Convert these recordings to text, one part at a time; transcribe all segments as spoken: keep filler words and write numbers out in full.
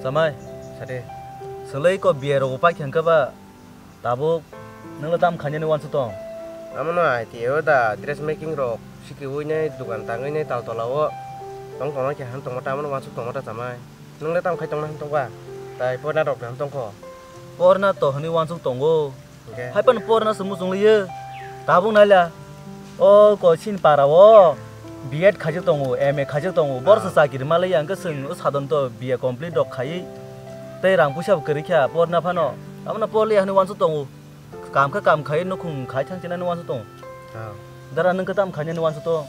Chamai, sade. Swlai ko biya rok pai khe hwnkhe ba tabuk nwng le tam khainani wansuk tong. Amo no I T I o da dress making rok sikiwi nai dukan tangwi nai tal tola o tong tongma khe han tongma ta amo no wansuk tongma ta chamai. Nwng le tam khai tongna han tong ba? Tai porna rok le han tong kho. Porna to hwnwi wansuk tongo. Hwnkhe? Hai phano porna se muchung liyo. Tabuk naila. O koisin para o B Ed khaijak tongo, M A khaijak tongo. Bor se Ah. chakiri malai ya, hwnkhe chwng o sadon to B A complete rok khaiwi. Tei rang puisa bo kwrwi kha porna phano. Tamno por liya hwnwi wansuk tongo. Kam khe kam khaiwi nukhung khai thang chinani wansuk tongo. Ah. Dara nwng khe tam khainani wansuk tong?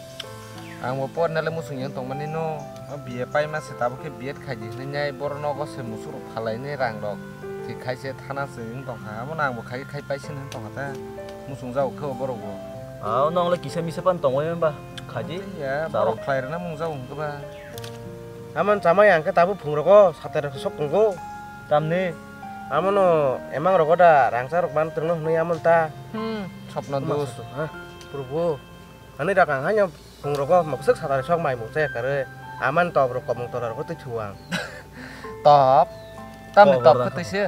Ang bo porna le muchung yang tongmani no, o B A paima se tabuk khe B Ed khaidi hinwi nai, boro nogo se musuk rok phalai nai rang rok. Thik khai se thana se wng tong kha, amo no ang bo khai khai paisa hinwi tong kha ta. Muchung jago khe bo borok bo. Ao nong le kisa misa pan tongoi ba khaidi. Ya, Chao. Borok khlai rwna mung jago hwnkhe ba. Amon chamai ang khe tabuk phung rogo satai rok sok tongo. Tamni? Amono emang rogo da rangchak rok man twrwngno hwnwi amon ta. Hmm, sopno Tuma dos. Soto, ha? Purbo. Ani da kang haino phung rogo mokswk satani sok mai mung chaya karwi. Aman top rok komung tora rogo twi thu ang. Top? Tamni Top top rok khe twi se?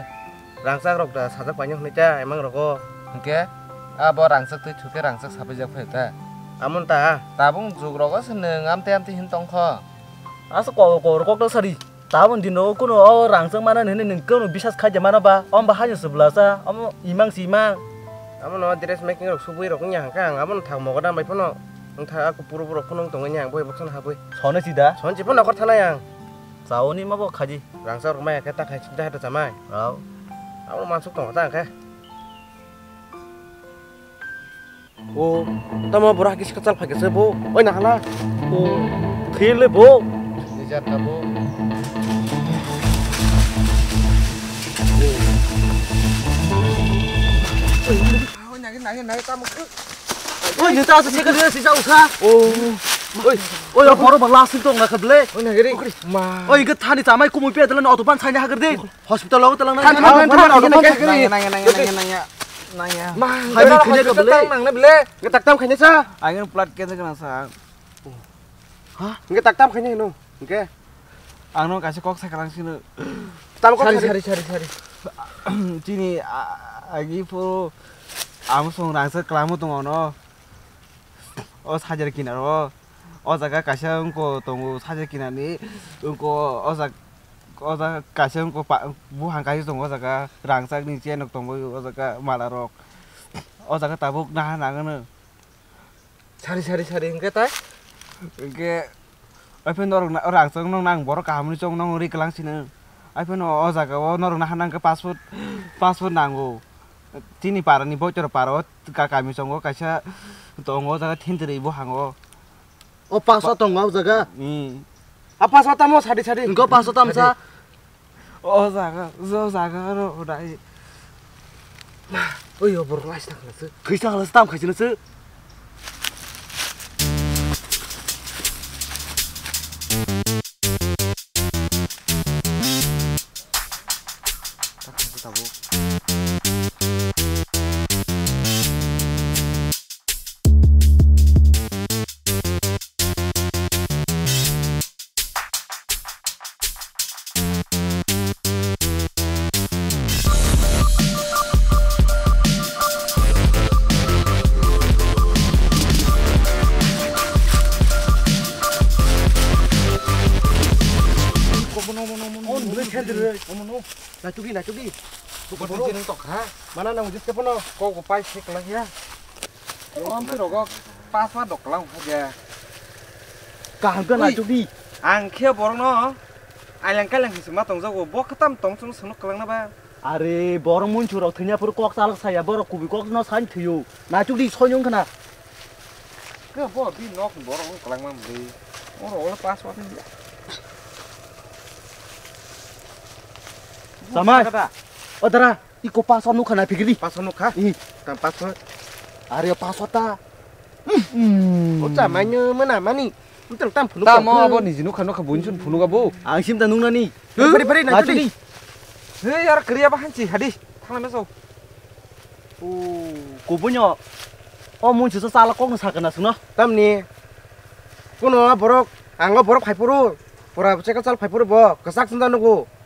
Rangchak rok da sajak paino hwnwi ta emang rogo. Hwnkhe? Abo rangchak twi thu khe rangchak sapaijak phai ta? Amon ta? Tabung jug rogo se nwng amte amte hin tong kho. Asa ko ko rok kok ta sari. Tabon dino kuno o rangchak mana nini nung kuno bisas khaija mano ba, om ba haino se bwlasa, omo imang si imang. Amo no dress making rok subui rok wngya hwnkha ang abo no thang mogo dam bai phano wngtha, ako puro borok phano wng tongwi ang boi boksa no habwi. Sone sida. Son si phano nokor thanai ang. Chaoni ma bo khaji. Rangchak rok maya khe ta khai ta hata chamai. Rao. Abo no mansuk tongo ta ang khe. O, tamo borok hakhe sikachal phaikhe se bo. Oi, nahala. O, thele bo. Nijar ka bo. Oi, nita asa sekar sisa usa. O. Oi, oi, borok ba last tong na khable. Oi, nagiri. Ma. Oi, ge thani chamai kumui pe dalan auto ban saina hagar de. Hospital logo talang nang. Than, than, than, than, than, than, than, than, than, than, than, than, than, than, than. Nangya. Ma, hai, dara ni thile hospital ka bele? Tang nang na bele. Nge tak tam khaini sa? Ang blood cancer kana sa. Ha? Nge tak tam khaini no. Nge. Ang no kaisa kok sa kalang sino. Tam kok sari, sari, sari, sari. Chini, a, agi po amo song rangsa klamo tong ono. O sajar kinaro. O jaga kaisa wngko tongo sajar kinani. Wngko o jaga, o jaga kaisa wngko pa-, buphang kaisa tongo o jaga. Rangchakni chenok tongo o jaga malarok. O jaga tabuk naha nangano. Sari, sari, sari, hwnkhe tai? Hwnkhe, oiphe norok na-, rangchak nokna ang borok kahamni chong nong ri kwlang sino. Oiphe no o jaga o norok naha nangkhe passport, passport nango. Chini parani boitor paro ka-, kami chongo kaisa tongo o jaga thentwrwi buhango. O paso tongo o jaga? Hmm. A paso tamo sadi sadi. Engko paso tamsa. O jaga, o jaga ro dai. Ma, oi o borok nai sna khala se. Khisa khala se tam khaisina se. Naitugi, naitugi. Mana nang jis kepono. Kok pai se kala ya. Om se rogo pas ma dok lang ha ya. Kaham ka naitugi. Ang khe borok no. Ailang kailang se ma tong jago. Bo khatam tong sung sung kalang na ba. Are borok munchu rok thanya phuru kok chalak saya borok kubi kok no sain thuyo. Naitugi soyung khna. Ke bo bi nok borok kalang ma bri. Oro olo pas wa. Samai. O dara. Iko paso nukha na phikiri. Paso nukha? I. Tam paso. Are paso ta. Mm. O cha manyo mana mani. Mutang tam phunuk. Tamo abo niji nukha nukha bunchun phunuk abo. Ang sim ta nungnani. Bari bari na chuli. He yar kriya ba hanchi hadi. Thangna meso. O kubunyo. O munchi so chala kokno sakana suno. Tamni. Kuno borok ang o borok phaipuru. Pura chekal chal phaipuru bo. Kasak sinda nugo.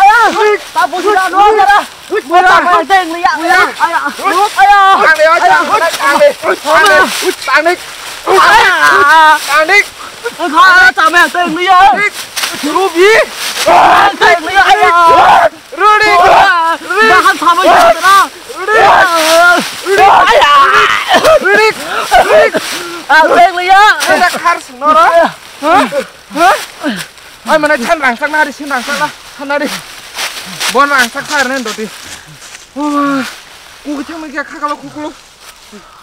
Aya! Ta busi da no da. Aya! Tang de, aya! Aya! Tang de, aya! Tang de! Tang de! Tang de! Tang de! Kha ta me teng liya. Rubi! Teng liya, aya! Rudik! Bahal thabo ya na. Rudik! Rudik! Rudik! Rudik! Ah, teng liya. Ada khar sing nora. Hah? Hah? Hai mana chan rangsak na hari sin rangsak na. Chan hari. Bon rangsak sa ne doti. Wah. Ku kithang mai kya khakalo khukulu.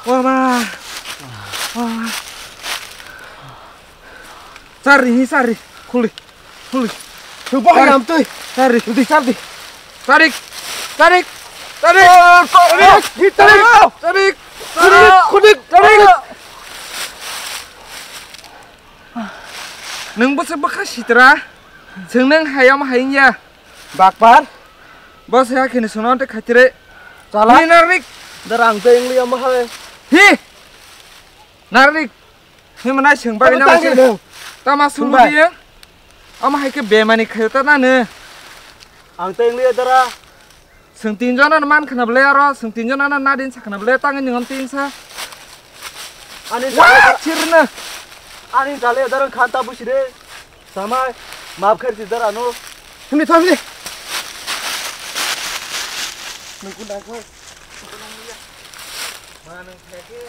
Wah ma. Wah. Sari hi sari. Khuli. Khuli. Subo hai nam tui. Sari. Di sari. Tarik. Tarik. Tarik. Tarik. Tarik. Tarik. Tarik. Tarik. Nwng bwswk bwkha sitra? Chwng nwng hayam hayungya. Bakpar. Bo se hakhini sono tei khaitire. Chala. Ni narnik. Darang tei wngli omo hai. Hi. Narnik. Hi manai swng bagwi. Tamo nang tangwi se. Nwng. Tama sulu Swngbai. Diye. Omo hai khe bemani khayo ta nanu. Ang tei wngli dara. Chwng tinjon ano man khna bwle aro, chwng tinjon ano nadin sa khna bwle, tangwi nwng tin sa. Ani Wa, chale, chirna. Ani chale darang khan ta busi de. Samai, map kher si dar ano. Himni thang himni. Nungku nangkho. Ma nung theke.